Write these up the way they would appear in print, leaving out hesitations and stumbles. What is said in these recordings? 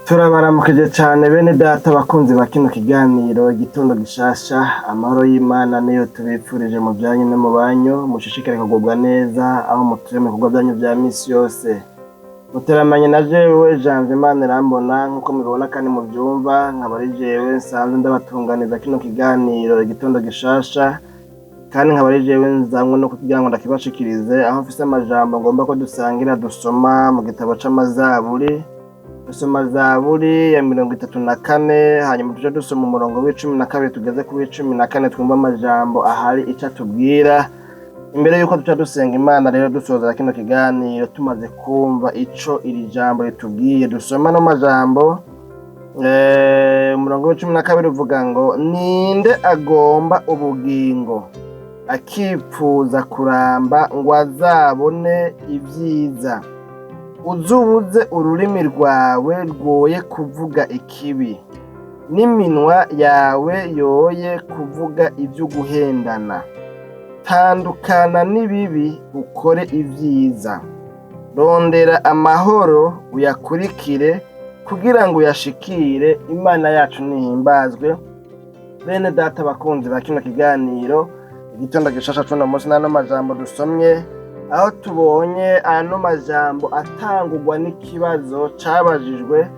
Turabaramukije cane bene data bakunzi ba kino kiganiro Igitondo Gishasha. Amahoro y'Imana niyo tubipfurije mu byanyu no mu banyu. Mushishikare kugubwa neza aho mutuye mu bikorwa byanyu vya misi yose. Muteramanye na jewe Janvier Imana irambona, nk'uko mubibona kandi muvyumva, nkaba ari jewe nsanzwe ndabatunganiza kino kiganiro Igitondo Gishasha, kandi nkaba ari jewe nzanywe no kugira ngo ndakibashikirize, aho mfise amajambo ngomba ko dusangira dusoma mu gitabo c'Amazaburi. Dusoma Zaburi ya 34, hanyuma tuje dusoma umurongo wa 12 tugeze ku wa 14, twumva amajambo ahari ico atubwira. Imbere yuko duca dusenga Imana rero, dusoza kino kiganiro tumaze kumva ico iri jambo ritubwiye, dusoma no majambo. Umurongo wa 12 uvuga ngo: "Ninde agomba ubugingo, akipfuza kuramba ngo azabone ibyiza? Uzubuze ururimi rwawe rwoye kuvuga ikibi, n'iminwa yawe yoye kuvuga ivy'uguhendana. Tandukana n'ibibi, ukore ibyiza. Rondera amahoro, uyakurikire kugira ngo uyashikire." Imana yacu nihimbazwe. Bene data bakunzi ba kino kiganiro Igitondo Gishasha c'uno munsi, n'ano majambo dusomye, aho tubonye ano majambo atangurwa n'ikibazo cabajijwe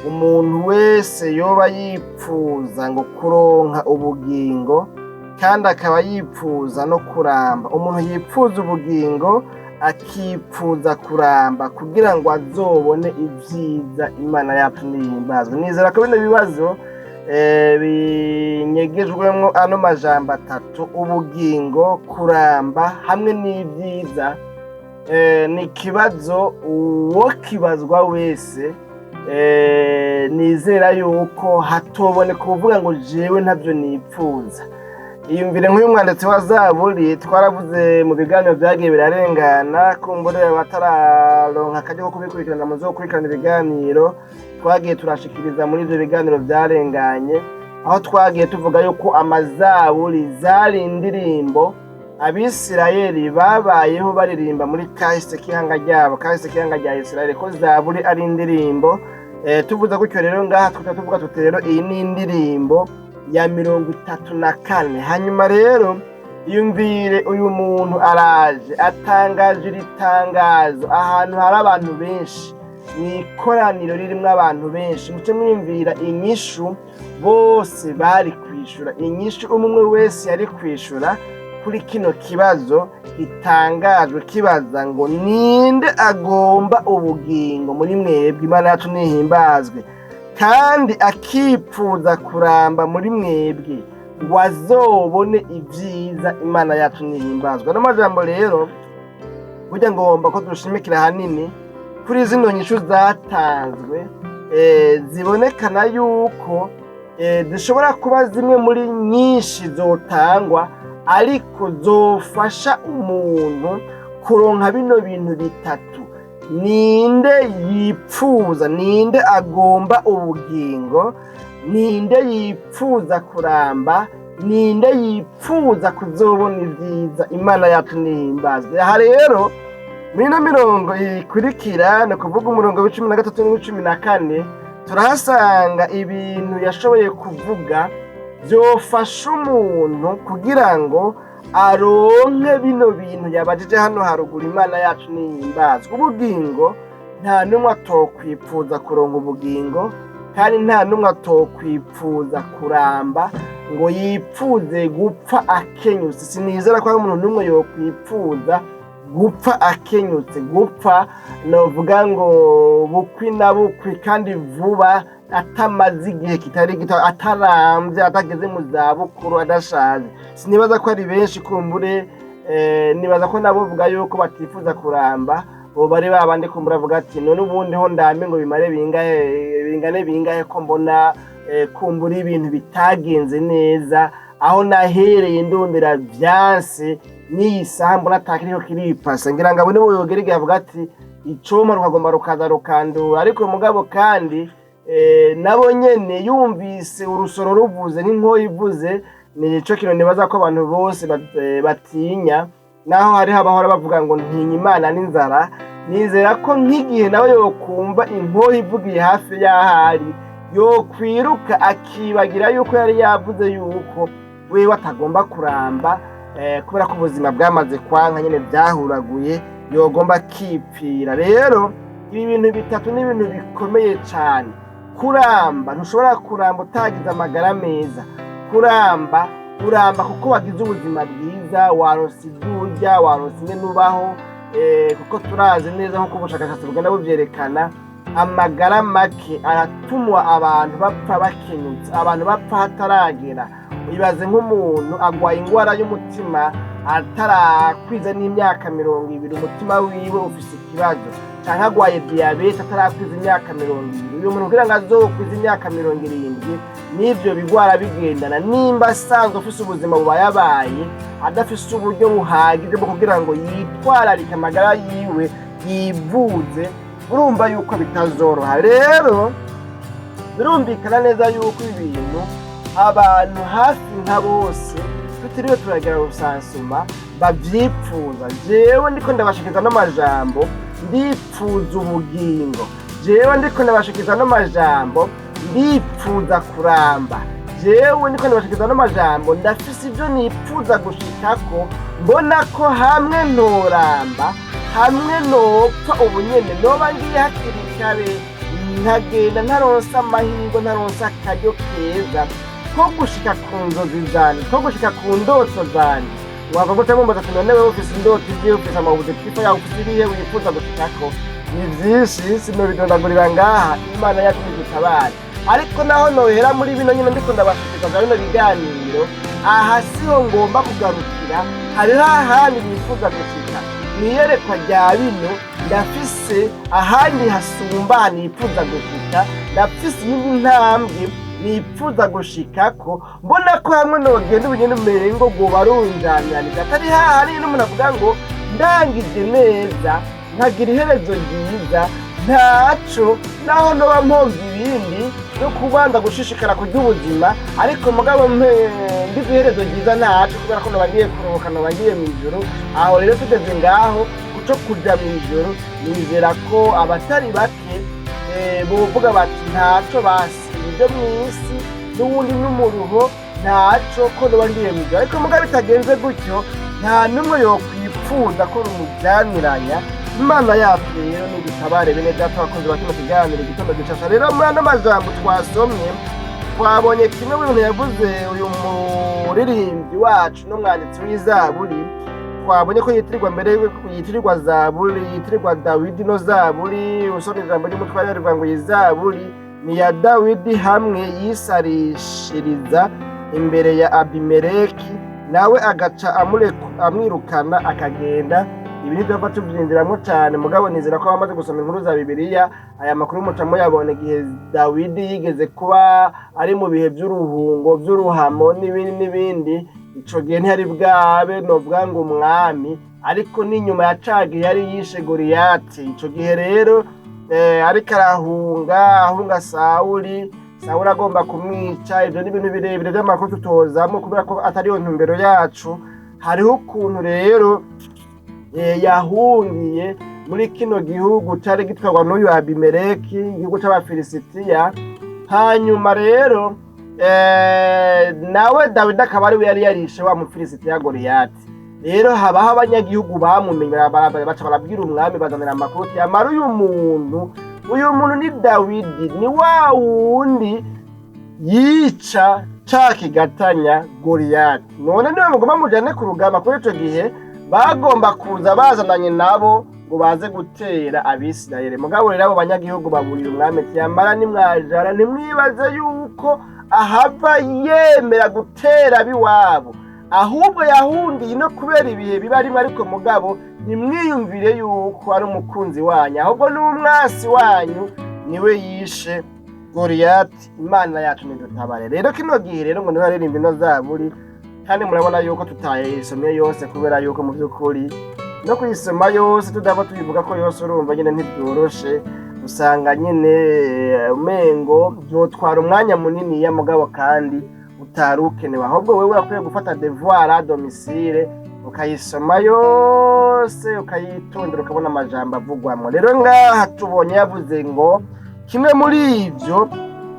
umuntu wese yoba yipfuza ngo kuronka ubugingo kandi akaba yipfuza no kuramba. Umuntu yipfuza ubugingo, akipfuza kuramba kugira ngo azobone ibyiza, Imana yacu nihimbazwe. Nizera ko bino bibazo binyegejwemwo ano majambo atatu: ubugingo, kuramba hamwe n'ibyiza. Ni ikibazo uwo kibazwa wese, nizera yuko hatoboneka uvuga ngo jewe ntabyo nipfuza. Iyumvire nk'uyu mwanditsi wa Zaburi. Twaravuze mu biganiro byagiye birarengana, kumbure abatararonka akaryo ko kubikurikirana, muzokurikirana ibiganiro twagiye turashikiriza muri ivyo biganiro vyarenganye, aho twagiye tuvuga yuko amazaburi zari indirimbo Abisirayeli babayeho baririmba muri kahise k'ihanga ryabo, kahise k'ihanga rya Isirayeli, ko zaburi ari indirimbo. Tuvuze gutyo rero, ngaha tuca tuvuga tuti rero iyi ni indirimbo ya 34. Hanyuma rero iyumvire, uyu muntu araje atangaje iri tangazo ahantu hari abantu benshi, mu ikoraniro ririmwo abantu benshi. Muce mwiyumvira inyishu bose bari kwishura, inyishu umwe wese yari kwishura kuri kino kibazo gitangajwe kibaza ngo: "Ninde agomba ubugingo muri mwebwe?" Imana yacu nihimbazwe. "Kandi akipfuza kuramba muri mwebwe ngo azobone ibyiza." Imana yacu nihimbazwe. Ano majambo rero, burya ngomba ko dushimikira ahanini kuri zino nyishu zatanzwe, zibonekana yuko zishobora kuba zimwe muri nyinshi zotangwa, ariko zofasha umuntu kuronka bino bintu bitatu: ninde yipfuza, ninde agomba ubugingo, ninde yipfuza kuramba, ninde yipfuza kuzobona ibyiza? Imana yacu nihimbazwe. Aha rero muri ino mirongo ikurikira, ni ukuvuga umurongo wa 13 n'uwa 14, turahasanga ibintu yashoboye kuvuga byofasha umuntu kugira ngo aronke bino bintu yabajije hano haruguru. Imana yacu nihimbazwe. Ubugingo, nta n'umwe atokwipfuza kuronka ubugingo, kandi nta n'umwe atokwipfuza kuramba ngo yipfuze gupfa akenyutse. Sinizera ko hari umuntu n'umwe yokwipfuza gupfa akenyutse, gupfa novuga ngo bukwi na bukwi kandi vuba, atamaze igihe kitari gito, atarambye, atageze mu zabukuru, adashaje. Sinibaza ko ari benshi. Kumbure nibaza ko nabo bavuga yuko batifuza kuramba bo bari babandi. Kumbura avuga ati: "None ubundi ho ndambe ngo bimare bingahe, bingane bingahe, ko mbona kumbura ibintu bitagenze neza aho nahereye ndondera vyanse, n'iyi saha mbona atakiriko kiripasa?" Ngira ngo abo nibo yogera igihe avuga ati: "Icoma rukagomba rukaza rukandura." Ariko mugabo kandi nabo nyene yumvise urusoro ruvuze nk'inkoyo ivuze, nico kintu nibaza ko abantu bose batinya, naho hariho abahora bavuga ngo ntinya Imana n'inzara. Nizera ko nk'igihe nawe yokumva inkoho ivugiye hafi y'ahari, yokwiruka akibagira yuko yari yavuze yuko wewe atagomba kuramba, kubera ko ubuzima bwamaze kwanka nyine byahuraguye, yogomba akipfira. Rero ibi bintu bitatu ni ibintu bikomeye cyane. Kuramba, ntushobora kuramba utagize amagara meza. Kuramba, uramba kuko wagize ubuzima bwiza, waronse ibyo urya, waronse ingene ubaho, kuko turazi neza nk'uko ubushakashatsi bugenda bubyerekana, amagara make aratuma abantu bapfa bakenyutse, abantu bapfa hataragera. Ibaze nk'umuntu agwaye ingwara y'umutima atarakwiza n'imyaka 20, umutima wiwe ufise ikibazo, canke agwaye diyabete atarakwiza imyaka 20. Uyu muntu kugira ngo azokwize imyaka 70 n'ivyo bigwara bigendana, nimba asanzwe afise ubuzima bubayabaye, adafise uburyo buhagije bwo kugira ngo yitwararike amagara yiwe, yivuze, urumva yuko bitazoroha. Rero birumvikana neza yuko ibintu abantu hafi nka bose, tutiriwe turagira rusansuma, bavyipfuza. Jewe ndiko ndabashikiza n'amajambo, ndipfuza ubugingo. Jewe ndiko ndabashikiza n'amajambo, ndipfuza kuramba. Jewe ndiko ndabashikiza n'amajambo, ndafise ivyo nipfuza gushikako, mbona ko hamwe ntoramba, hamwe nopfa ubunyene, noba ngiye hakiri kare, nkagenda ntaronse amahirwe, ntaronse akaryo keza ko gushika ku nzozi zanje, ko gushika ku ndoto zanje. Wava guca mumbaza ati: "None wewe ufise indoto izihe? Ufise ama objectifs yawe, ufise ibihe wifuza gushikako?" Ni vyinshi, sinobidondagurira ngaha. Imana yacu nidutabare. Ariko naho nohera muri bino nyine ndiko ndabashikiza vya bino biganiro, aha siho ngomba kugarukira. Hariho ahandi nifuza gushika mwiyerekwa rya bino. Ndafise ahandi hasumba nifuza gushika, ndafise iyindi ntambwe nipfuza gushikako, mbona ko hamwe nogenda ubunyene umengo rwoba runjanyanije, atari hahari n'umuntu avuga ngo ndangije neza, nkagira iherezo ryiza, ntaco naho noba mpomvye ibindi no kubanza gushishikara kurya ubuzima, ariko mugabo mbize iherezo ryiza, ntaco, kubera ko noba ngiye kuruhuka, noba ngiye mw'ijuru. Aho rero tugeze ngaho kuco kuja mw'ijuru, nizera ko abatari bake bovuga bati: "Ntaco basi, ibyo mw'isi n'ubundi n'umuruho, ntaco ko noba ngiye mw'ijuru." Ariko mugabo bitagenze gutyo, nta n'umwe yokwipfuza ko rumujyaniranya. Imana yacu rero nidutabare. Bene data, abakunzi ba kino kiganiro Igitondo Gishasha, rero muri ano majambo twasomye, twabonye kimwe mu bintu yavuze uyu muririmbyi wacu n'umwanditsi w'izaburi. Twabonye ko yitirirwa mbere, yitirirwa zaburi, yitirirwa Dawidi. No zaburi, usoma ijambo ry'umutware rivuga ngo iyi zaburi ni iya Dawidi hamwe yisarishiriza imbere ya Abimeleki, nawe agaca amwirukana akagenda. Ibi ntitwapfa tubyinjiramo cyane, mugabo nizera ko abamaze gusoma inkuru za Bibiliya aya makuru muca muyabona. Igihe Dawidi yigeze kuba ari mu bihe by'uruhungo, by'uruhamo n'ibindi n'ibindi, ico gihe ntiyari bwabe novuga ngo umwami, ariko n'inyuma ya cagihe yari yishe Goliyati. Ico gihe rero ariko arahunga, ahunga Sawuli, Sawuli agomba kumwica. Ivyo ni ibintu birebire vy'amakuru tutozamwo kubera ko atariyo ntumbero yacu. Hariho ukuntu rero yahungiye muri kino gihugu cari gitwarwa n'uyu Abimeleki, igihugu c'Abafilisitiya. Hanyuma rero nawe Dawidi akaba ari we yari yarishe wa Mufilisitiya Goliyati. Rero habaho abanyagihugu bamumenye, baca barabwira umwami, bazanira amakuru ati: "Yamara uyu muntu ni Dawidi, ni wa wundi yica ca kigatanya Goliyati. None niwe mugomba mujane ku rugamba?" Kuri ico gihe bagomba kuza bazananye nabo ngo baze gutera Abisirayeli. Mugabo rero abo banyagihugu baburira umwami ati: "Yamara nimwajara, ntimwibaze yuko ahava yemera gutera abiwabo, ahubwo yahundiye no kubera ibihe biba arimo, ariko mugabo ntimwiyumvire yuko ari umukunzi wanyu, ahubwo ni umwasi wanyu, niwe yishe Goliyati." Imana yacu nidutabare. Rero kino gihe rero ngo niwe aririmba ino zaburi, kandi murabona yuko tutayisomye yose, kubera yuko mu by'ukuri no kuyisoma yose tudava tuyivuga ko yose, urumva nyine ntibyoroshe, usanga nyine umengo byotwara umwanya munini ya mugabo kandi utari ukenewe. Ahubwo wewe urakwiye gufata devoir à domicile. Ukayisoma yose, ukayitondera, ukabona amajambo avugwamwo. Rero ngaha tubonye yavuze ngo kimwe muri ivyo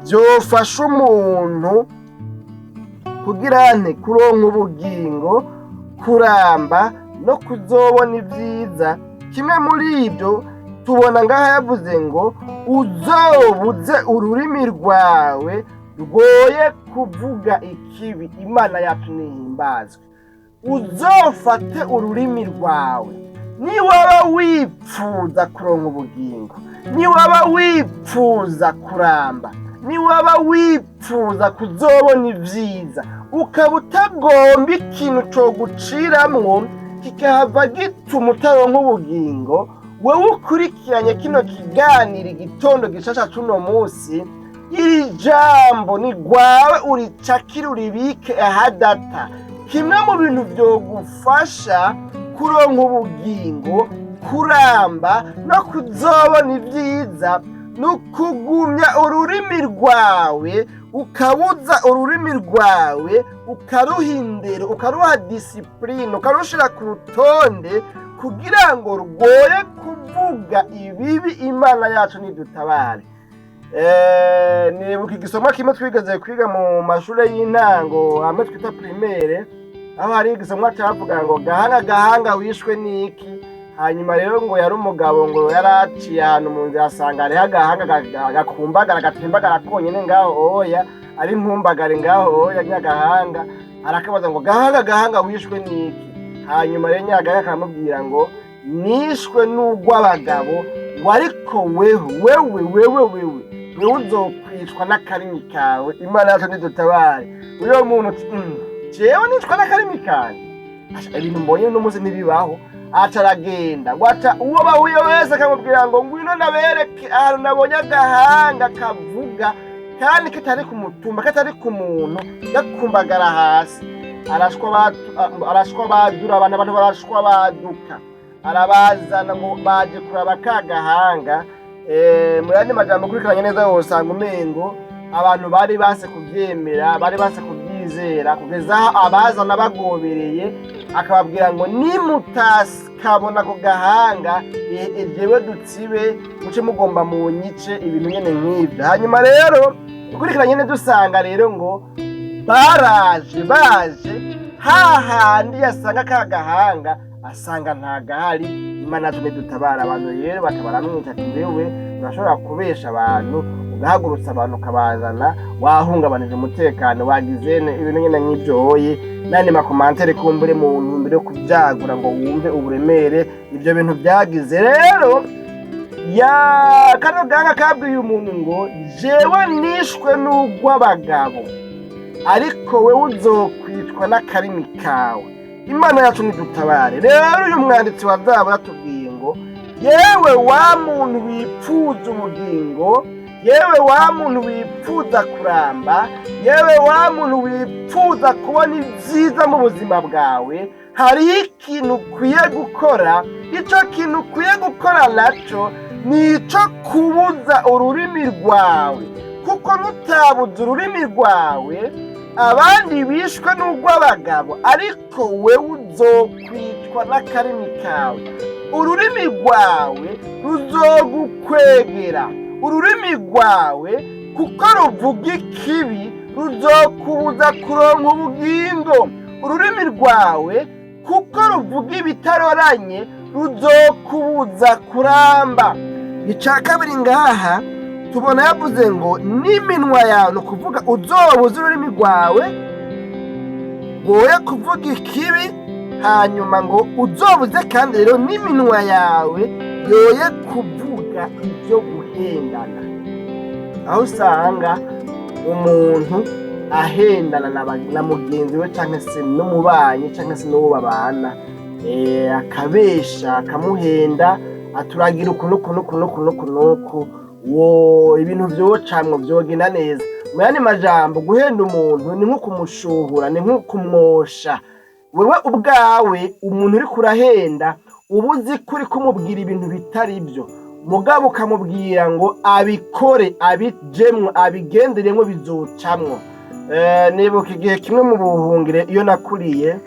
vyofasha umuntu kugira nte? Kuronka ubugingo, kuramba no kuzobona ibyiza. Kimwe muri ibyo tubona ngaha yavuze ngo uzobuze ururimi rwawe rwoye kuvuga ikibi. Imana yacu nihimbazwe. Uzofate ururimi rwawe. Niwaba wipfuza kuronka ubugingo, niwaba wipfuza kuramba, niwaba wipfuza kuzobona ibyiza, ukaba utagomba ikintu coguciramwo kikahava gituma utaronka ubugingo, wewe ukurikiranye kino kiganiro igitondo gishasha cuno munsi, iri jambo ni rwawe, uricakire, uribike ahadata. Kimwe mu bintu vyogufasha kuronka ubugingo, kuramba no kuzobona ibyiza ni ukugumya ururimi rwawe, ukabuza ururimi rwawe, ukaruha indero, ukaruha discipline, ukarushira ku rutonde kugira ngo rwoye kuvuga ibibi. Imana yacu nidutabare. Nibuka igisomwa kimwe twigeze kwiga mu mashure y'intango, hamwe twita primaire, aho hari igisomwa cavuga ngo "Gahanga, gahanga, wishwe n'iki?" Hanyuma rero ngo yari umugabo ngo yaraciye ahantu mu nzira, asanga hariho agahanga gakumbagara, gatembagara konyene ngaho oya, ari nkumbagare ngaho oya. Nyagahanga arakabaza ngo "Gahanga, gahanga, wishwe n'iki?" Hanyuma rero nyagahanga akamubwira ngo "Nishwe n'urw'abagabo, wariko weho, wewe, wewe, wewe, wewe uzokwicwa n'akarimi kawe." Imana yacu nidutabare. Uyo muntu uti "Jewe nicwa n'akarimi kanje? Asha, ibintu mbonye uno munsi ntibibaho." Aca aragenda ngo aca uwo bahuye wese akamubwira ngo "Ngwino nabereke ahantu nabonye agahanga kavuga kandi katari ku mutumba, katari ku muntu, gakumbagara hasi." Arashwa arashwa badura abantu, abantu barashwa baduka, arabazana ngo baje kuraba ka gahanga. Mu yandi majambo, ukurikiranye neza wosanga umengo abantu bari base kuvyemera, bari base kuvyizera, kugeza aho abazana bagobereye akababwira ngo "Nimutaskabona ako gahanga, jewe dutsibe muce mugomba munyice." Ibintu nyene nk'ivyo. Hanyuma rero ukurikiranye neza usanga rero ngo baraje, baje hahandi yasanga ka gahanga, asanga nta gahari. Imana yacu nidutabara. Abantu rero baca baramwica ati "Wewe urashobora kubesha abantu, ugahagurutsa abantu, ukabazana, wahungabanije umutekano, wagize ibintu nyene nk'ivyo." Hoye n'andi ma commentaires kumbure mu ntumbero yo kuvyagura ngo wumve uburemere ivyo bintu vyagize. Rero ya kano gahanga kabwiye umuntu ngo "Jewe nishwe n'urw'abagabo, ariko wewe uzokwicwa n'akarimi kawe." Imana yacu nidutabare. Rero uyu mwanditsi wa zabo yatubwiye ngo yewe wa muntu wipfuza ubugingo, yewe wa muntu wipfuza kuramba, yewe wa muntu wipfuza kubona ibyiza mu buzima bwawe, hariho ikintu ukwiye gukora. Icyo kintu ukwiye gukora nacyo ni icyo kubuza ururimi rwawe, kuko nutabuza ururimi rwawe, abandi bishwe n'urw'abagabo, ariko wewe uzokwicwa n'akarimi kawe. Ururimi rwawe ruzogukwegera. Ururimi rwawe, kuko ruvuga ikibi, ruzokubuza kuronka ubugingo. Ururimi rwawe, kuko ruvuga ibitaroranye, ruzokubuza kuramba. Icya kabiri ngaha tubona yavuze ngo n'iminwa yawe, ni ukuvuga uzobuze ururimi rwawe rwoye kuvuga ikibi, hanyuma ngo uzobuze kandi rero n'iminwa yawe yoye kuvuga ibyo guhendana, aho usanga umuntu ahendana na mugenzi we cyangwa se n'umubanyi cyangwa se n'uwo babana, akabesha, akamuhenda, aturagira uku n'uku n'uku n'uku n'uku n'uku, wo ibintu vyocamwo vyogenda neza. Mu yandi majambo, guhenda umuntu ni nko kumushuhura, ni nko kumwosha. Wewe ubwawe umuntu uriko urahenda uba uzi ko uriko umubwira ibintu bitari byo, mugabo ukamubwira ngo abikore, abijemwo, abigenderemwo, bizocamwo. Nibuka igihe kimwe mu buhungire iyo nakuriye.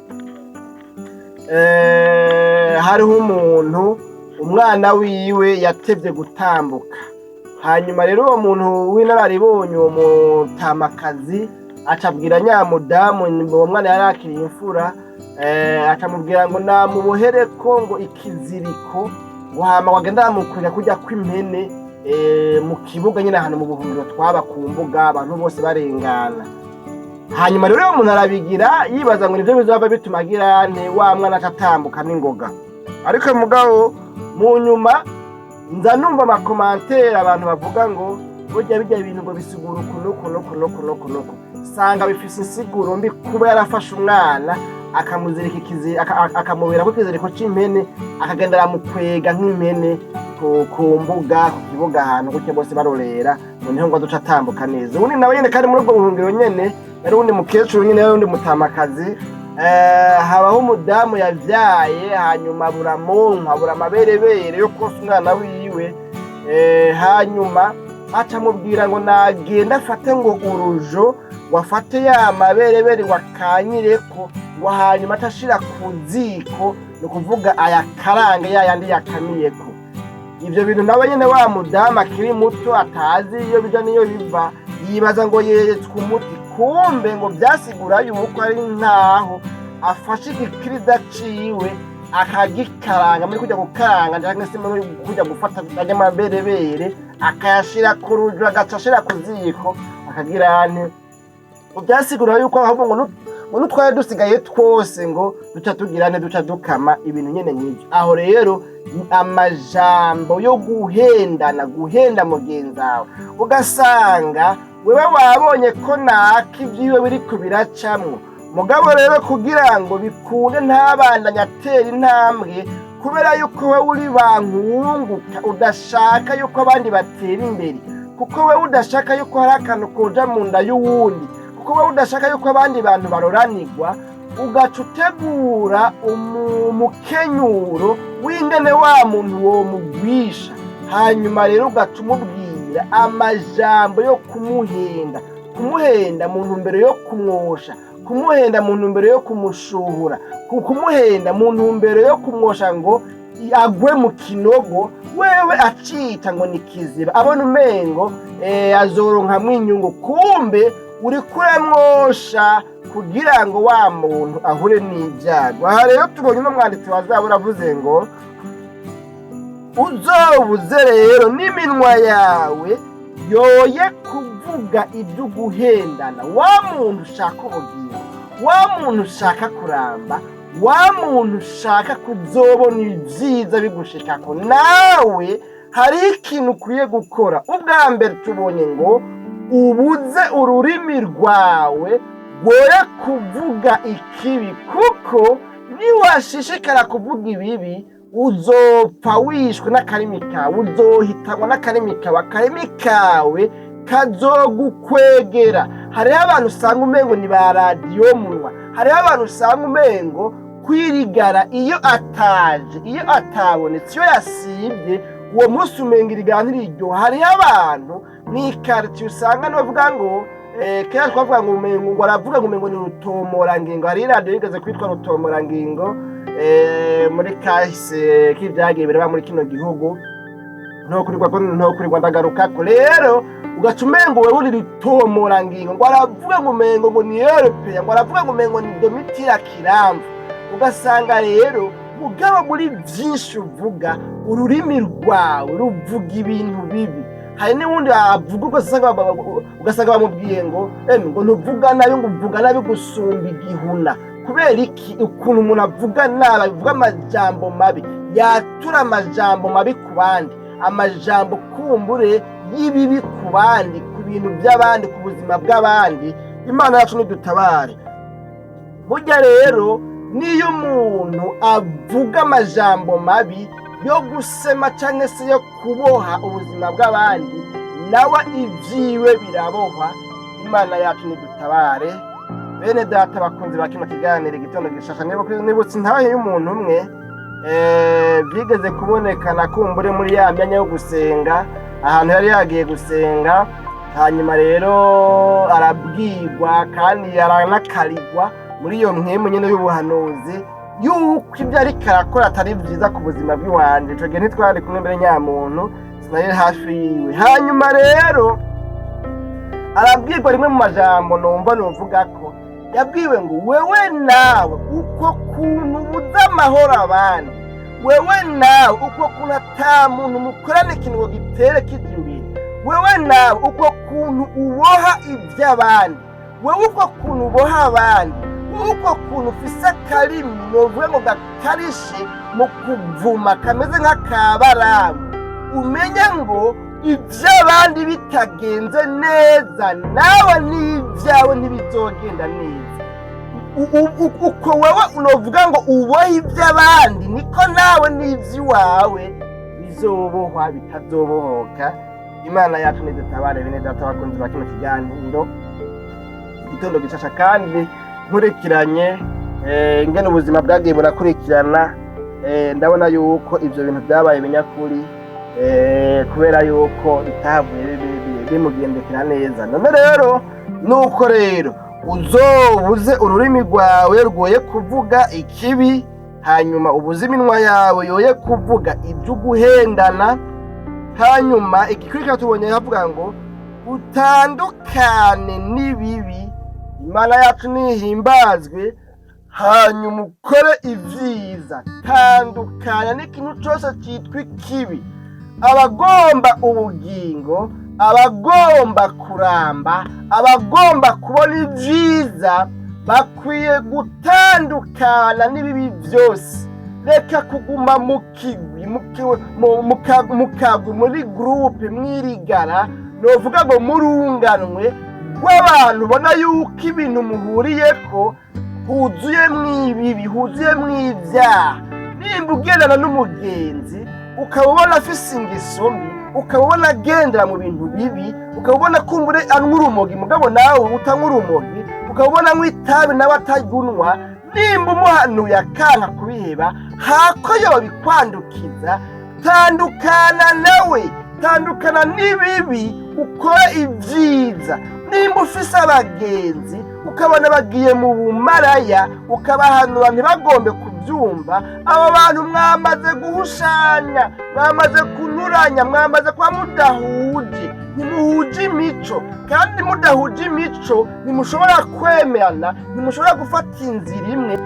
Hariho umuntu umwana wiwe yatevye gutambuka. Hanyuma rero uwo muntu w'inararibonye, uwo mutamakazi, acabwira nyamudamu, uwo mwana yari akiriye imfura, acamubwira ngo namubohereko ngo ikiziriko, ngo hama wagenda bamukurira kurya kw'impene mu kibuga nyine, ahantu mu buhungiro twaba ku mbuga abantu bose barengana. Hanyuma rero uwo muntu arabigira, yibaza ngo nivyo bizoba bituma agira nte wa mwana acatambuka n'ingoga. Ariko mugabo mu nyuma nza numva ama commentaires, abantu bavuga ngo burya bijya ibintu ngo bisigura uku nuku nuku nuku nuku nuku, sanga bifise insiguro mbi, kuba yarafashe umwana akamuzirika akamuberako ikiziriko c'impene, akagenda aramukwega nk'impene ku mbuga, ku kibuga, ahantu gutyo bose barorera, ngo niho ngo azoca atambuka neza. Ubundi nawe nyene kandi muri ubwo buhungiro nyene yari uwundi mukecuru nyene, yari uwundi mutamakazi. Habaho umudamu yavyaye, hanyuma buramonka, abura amaberebere yo konsa umwana wiwe. Hanyuma aca amubwira ngo nagenda afate ngo urujo, ngo afate ya maberebere, ngo akanyireko, ngo hanyuma atashira ku ziko, ni ukuvuga ayakarange ya yandi yakamiyeko. Ivyo bintu nawe nyene wa mudamu akiri muto atazi iyo bija n'iyo biva, yibaza ngo yeretswe umuti. Kumbe ngo vyasigura yuko ari nkaho afashe igikiriza ciwe akagikaranga muri kujya gukaranga, canke se muri kujya gufata arya maberebere akayashira ku rujo, agaca ashira ku ziko, akagira nte. Vyasigura yuko ahubwo ngo nutwari dusigaye twose ngo duca tugira nte, duca dukama ibintu nyene nk'ivyo. Aho rero ni amajambo yo guhendana, guhenda mugenzi wawe, ugasanga wewe wabonye ko naka ibyiwe biriko biracamwo, mugabo rero kugira ngo bikunde ntabandanye atera intambwe, kubera yuko wewe uri bankunguka, udashaka yuko abandi batera imbere, kuko wewe udashaka yuko hari akantu koja mu nda y'uwundi, kuko wewe udashaka yuko abandi bantu baroranirwa, ugaca utegura umukenyuro w'ingene wa muntu womugwisha. Hanyuma rero ugaca umubwira amajambo yo kumuhenda, kumuhenda mu ntumbero yo kumwosha, kumuhenda mu ntumbero yo kumushuhura, kumuhenda mu ntumbero yo kumwosha ngo agwe mu kinogo wewe acita ngo ni kiziba, abona umengo azoronkamwo inyungu. Kumbe uriko uramwosha kugira ngo wa muntu ahure n'ibyago. Aha rero tubonye uno mwanditsi wa Zaburi avuze ngo uzobuze rero n'iminwa yawe yoye kuvuga ibyo guhendana. Wa muntu ushaka ubugingo, wa muntu ushaka kuramba, wa muntu ushaka kuzobona ibyiza bigushikako, nawe hari ikintu ukwiye gukora. Ubwa mbere tubonye ngo ubuze ururimi rwawe rwoye kuvuga ikibi, kuko niwashishikara kuvuga ibibi uzopfa wishwe n'akarimi kawe, uzohitanwa n'akarimi kawe, akarimi kawe kazogukwegera. Hariho abantu usanga umengo ni ba radiyo munwa, hariho abantu usanga umengo kwirigara iyo ataje, iyo atabonetse, iyo yasibye uwo munsi umenga irigara ntiriryoha. Hariho abantu mw'ikaritiye usanga novuga ngo kera twavuga ngo umengo ngo aravuga ngo umengo ni rutomorangingo. Hari iradiyo yigeze kwitwa rutomorangingo muri kahise k'ivyagiye biraba muri kino gihugu, ntokurirwa ndagarukako. Rero ugaca umengo wewe uri rutomorangingo, ngo aravuga ngo umengo ngo ni eropeya, ngo aravuga ngo umengo ni domitira kiramvu. Ugasanga rero mugabo muri vyinshi uvuga, ururimi rwawe ruvuga ibintu bibi. Hari n'uwundi avuga ugasanga bamubwiye ngo emwe ngo ntuvuga nabi, ngo uvuga nabi gusumba igihuna. Kubera iki? Ukuntu umuntu avuga nabi, avuga amajambo mabi, yatura amajambo mabi ku bandi, amajambo kumbure y'ibibi ku bandi, ku bintu by'abandi, ku buzima bw'abandi. Imana yacu nidutabare. Burya rero niyo umuntu avuga amajambo mabi yo gusema cyangwa se yo kuboha ubuzima bw'abandi, nawe ibyiwe birabohwa. Imana yacu nidutabare. Bene data bakunzi ba kino kiganiro Igitondo Gishasha, nibutse intahe y'umuntu umwe byigeze kubonekana kumbure muri ya myanya yo gusenga, ahantu yari yagiye gusenga. Hanyuma rero arabwirwa kandi aranakarirwa muri iyo mpwemu nyine y'ubuhanuzi. Yuko ibyo ariko arakora atari byiza ku buzima bw'iwanje. Ico gihe ntitwari kumwe mbere nyamuntu, sinari hafi yiwe. Hanyuma rero arabwirwa rimwe mu majambo numva novuga ko yabwiwe ngo: "Wewe nawe, uko kuntu ubuza amahoro abandi, wewe nawe, uko kuntu ata muntu mukorana ikintu ngo gitere kija imbere, wewe nawe, uko kuntu uboha iby'abandi, wewe uko kuntu uboha abandi, wewe uko kuntu ufise akarimi novuga ngo gakarishe mu kuvuma kameze nk'akabaramu, umenye ngo iby'abandi bitagenze neza, nawe n'ibyawe ntibizogenda neza. Uko wewe unovuga ngo ubohe iby'abandi, niko nawe n'iby'iwawe bizobohwa, bitazobohoka." Imana yacu nidutabare. Bene data bakunzi ba kino kiganiro, igitondo gishasha kandi nkurikiranye ingene ubuzima bwagiye burakurikirana, ndabona yuko ivyo bintu byabaye ibinyakuri, kubera yuko bitavuye bimugendekera neza. None rero nuko rero uzobuze ururimi rwawe rwoye kuvuga ikibi, hanyuma ubuze iminwa yawe yoye kuvuga ibyo guhendana. Hanyuma igikurikira tubonye havuga ngo utandukane n'ibibi. Imana yacu nihimbazwe. Hanyuma ukore ibyiza. Tandukanya n'ikintu cyose cyitwa ikibi. Abagomba ubugingo, abagomba kuramba, abagomba kubona ibyiza bakwiye gutandukana n'ibibi byose. Reka kuguma mu kigwi, mu kagwi, muri groupe, mwirigara, novuga ngo murunganwe rw'abantu ubona yuko ibintu muhuriyeko huzuyemwo ibibi, huzuyemwo ibyaha. Nimba ugendana n'umugenzi ukaba ubona afise ingeso mbi, ukaba ubona agendera mu bintu bibi, ukaba ubona kumbure anywa urumogi mugabo nawe utanywa urumogi, ukaba ubona anywa itabi nawe ataryunwa, nimba umuhanuye akanka kubiheba, hako yobikwandukiza, tandukana nawe. Tandukana n'ibibi, ukore ibyiza. Nimba ufise abagenzi ukabona bagiye mu bumaraya, ukabahanura ntibagombe kubyumva, abo bantu mwamaze guhushanya, mwamaze kunyuranya, mwamaze kuba mudahuje, ntimuhuje imico. Kandi mudahuje imico ntimushobora kwemerana, ntimushobora gufata inzira imwe.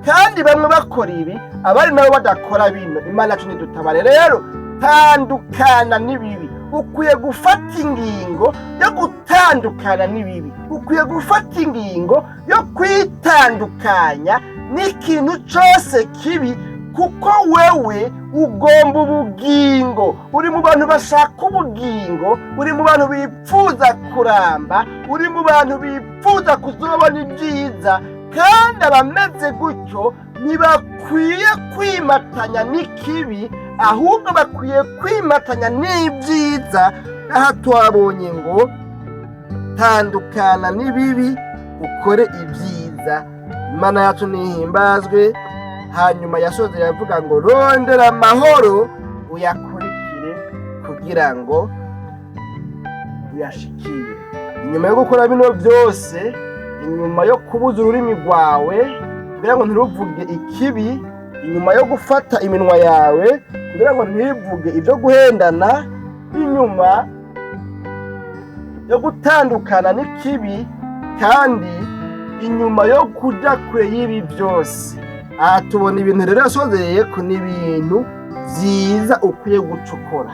Kandi bamwe bakora ibi, abandi nabo badakora bino. Imana yacu nidutabare. Rero tandukana n'ibibi. Ukwiye gufata ingingo yo gutandukana n'ibibi, ukwiye gufata ingingo yo kwitandukanya n'ikintu cyose kibi, kuko wewe ugomba ubugingo. Uri mu bantu bashaka ubugingo, uri mu bantu bipfuza kuramba, uri mu bantu bipfuza kuzobona ibyiza. Kandi abameze gutyo ntibakwiye kwimatanya n'ikibi, ahubwo bakwiye kwimatanya n'ibyiza. Aha twabonye ngo tandukana n'ibibi, ukore ibyiza. Imana yacu nihimbazwe. Hanyuma yasoze yavuga ngo rondera amahoro uyakurikire kugira ngo uyashikire. Inyuma yo gukora bino byose, inyuma yo kubuza ururimi rwawe kugira ngo ntiruvuge ikibi, inyuma yo gufata iminwa yawe kugira ngo ntivuge ibyo guhendana, inyuma yo gutandukana n'ikibi, kandi inyuma yo kuja kure y'ibi byose, aha tubona ibintu rero yasozereye ko ni ibintu byiza ukwiye gucukura.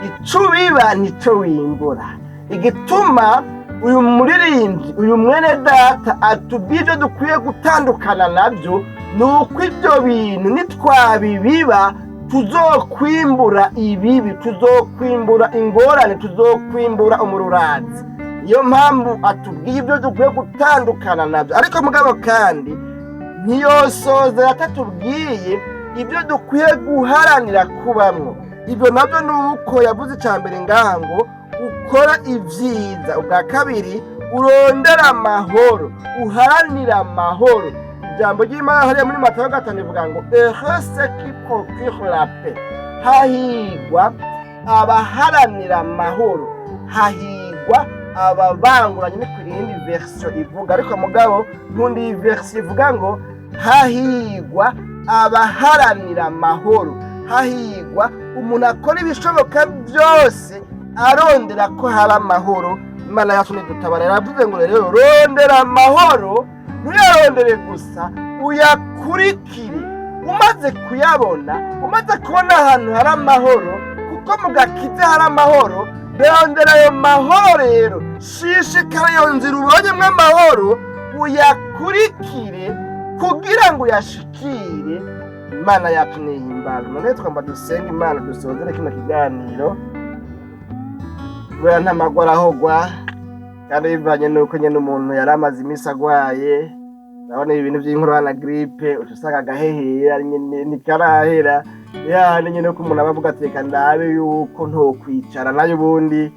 Ico ubiba nico wimbura. Igituma uyu muririmbyi, uyu mwene data atubwiye ibyo dukwiye gutandukana nabyo, ni uko ibyo bintu nitwabibiba tuzokwimbura ibibi, tuzokwimbura ingorane, tuzokwimbura umururazi. Niyo mpamvu atubwiye ibyo dukwiye gutandukana nabyo. Ariko mugabo kandi ntiyosoza atatubwiye ibyo dukwiye guharanira kubamwo. Ibyo nabyo ni uko yavuze icya mbere ngaha ngo ukora ibyiza, ubwa kabiri urondera amahoro, uharanira amahoro. Ijambo ry'Imana hariya muri Matayo 5 rivuga ngo: "Heureux ceux qui procurent la paix." Hahigwa abaharanira amahoro, hahigwa ababanguranye, ni ku yindi version ivuga. Ariko mugabo nkundi iyi version ivuga ngo Hahigwa abaharanira amahoro, hahigwa umuntu akora ibishoboka byose arondera ko haba amahoro. Imana yacu nidutabara. Yaravuze ngo rero rondera amahoro, ntuyarondere gusa, uyakurikire. Umaze kuyabona, umaze kubona ahantu hari amahoro, kuko mu gakiza hari amahoro, rondera ayo mahoro rero, shishikara iyo nzira ubonyemo amahoro, uyakurikire kugira ngo uyashikire. Imana yacu nihimbaza. None twamba dusenga Imana, dusozere kino kiganiro, kubera nta magwa arahogwa, kandi bivanye n'uko nyine umuntu yari amaze iminsi agwaye. Urabona ibi bintu by'inkorora na grippe, uca usanga agahehera nyine ntikarahera. Yani nyine ko umuntu aba avuga ati reka ndabe yuko ntokwicara nayo ubundi,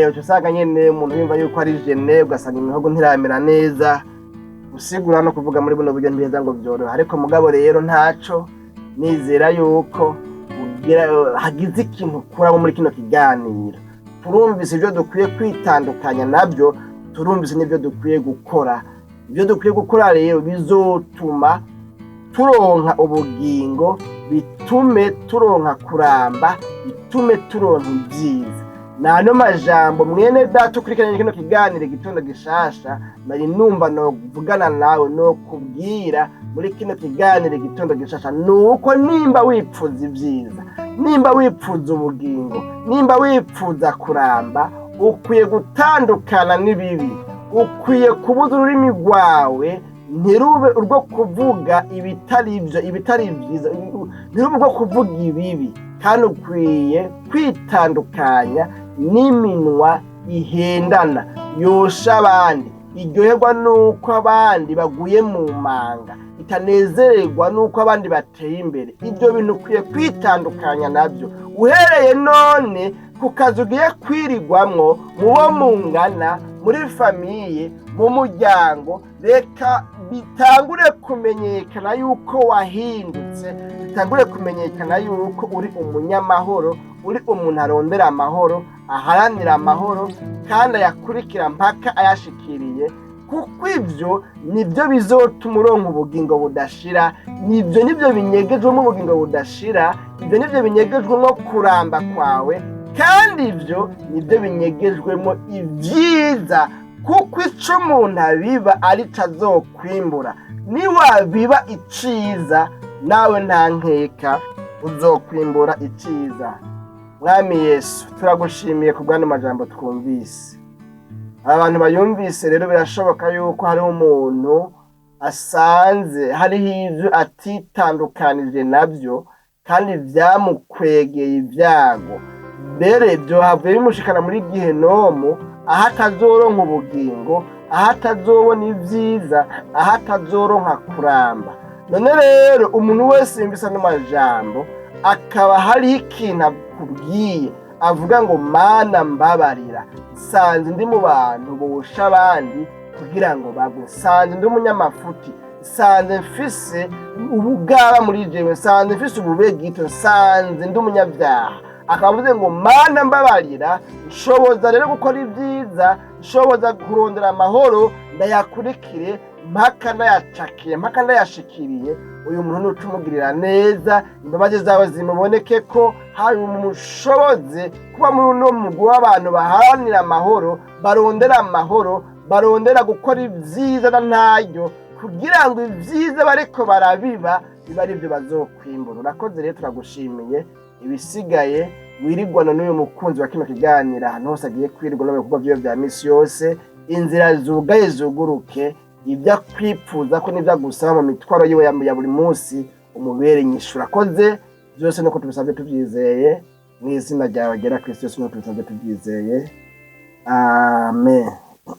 uca usanga nyine umuntu yumva yuko ari gêné, ugasanga imihogo ntiramera neza. Gusigura no kuvuga muri buno buryo ntibiheza ngo byorohe, ariko mugabo rero ntaco, nizera yuko hagize ikintu ukuramo muri kino kiganiro. Turumvise ibyo dukwiye kwitandukanya nabyo, turumvise n'ibyo dukwiye gukora. Ibyo dukwiye gukora rero bizotuma turonka ubugingo, bitume turonka kuramba, bitume turonka ibyiza. Nano majambo, mwene data ukurikiranye kino kiganiro Igitondo Gishasha, nari numva novugana nawe, no kubwira muri kino kiganiro Igitondo Gishasha, nuko nimba wipfuza ibyiza, nimba wipfuza ubugingo, nimba wipfuza kuramba, ukwiye gutandukana n'ibibi, ukwiye kubuza ururimi rwawe ntirube urwo kuvuga ibitari ibyo, ibitari byiza, ntirube urwo kuvuga ibibi, kandi ukwiye kwitandukanya n'iminwa ihendana, yosha abandi, iryoherwa n'uko abandi baguye mu manga, itanezererwa n'uko abandi bateye imbere. Ibyo bintu ukwiye kwitandukanya nabyo uhereye none, ku kazi ugiye kwirigwamwo, mu bo mungana, muri famille, mu muryango. Reka bitangure kumenyekana yuko wahindutse, bitangure kumenyekana yuko uri umunyamahoro, uri umuntu arondera amahoro, aharanira amahoro, kandi ayakurikira mpaka ayashikiriye, kuko ibyo nibyo bizotuma uronka ubugingo budashira. Nibyo nibyo binyegejwemo ubugingo budashira, ibyo nibyo binyegejwemo kuramba kwawe, kandi ibyo nibyo binyegejwemo ibyiza, kuko ico umuntu abiba arico azokwimbura. Niwabiba iciza, nawe nta nkeka uzokwimbura iciza. Mwami Yesu, turagushimiye ku bw'ano majambo twumvise. Aba bantu bayumvise rero, birashoboka yuko hariho umuntu asanze hariho ivyo atitandukanije nabyo, kandi vyamukwegeye ibyago, mbere vyohavuye bimushikana muri gihenomu, aho atazoronka ubugingo, aho atazobona ibyiza, aho atazoronka kuramba. None rero umuntu wese yumvise ano majambo, akaba hariho ikintu akubwiye, avuga ngo: "Mana mbabarira, nsanze ndi mu bantu bosha abandi kugira ngo bagwe, nsanze ndi umunyamafuti, nsanze mfise ubugaba muri jewe, nsanze mfise ububegito, nsanze ndi umunyabyaha", akaba avuze ngo: "Mana mbabarira, nshoboza rero gukora ibyiza, nshoboza kurondera amahoro, ndayakurikire mpaka ndayacakiye, mpaka ndayashikiriye." Uyu muntu nuca umugirira neza, imbabazi zawe zimuboneke ko, hanyuma umushoboze kuba muri uno mugwi w'abantu baharanira amahoro, barondera amahoro, barondera gukora ibyiza na ntaryo, kugira ngo ibyiza bariko barabiba biba ari byo bazokwimbura. Urakoze rero, turagushimiye. Ibisigaye wirigwana n'uyu mukunzi wa kino kiganiro ahantu hose agiye kwirirwa no mu bikorwa vyiwe vya misi yose. Inzira zugaye zuguruke, ibyo akwipfuza ko n'ibyo agusaba mu mitwaro yiwe ya buri munsi umubere inyishu. Urakoze. Byose nuko tubisabye tubyizeye mu izina ryawe ryera Kristo Yesu, nuko tubisabye tubyizeye, amen.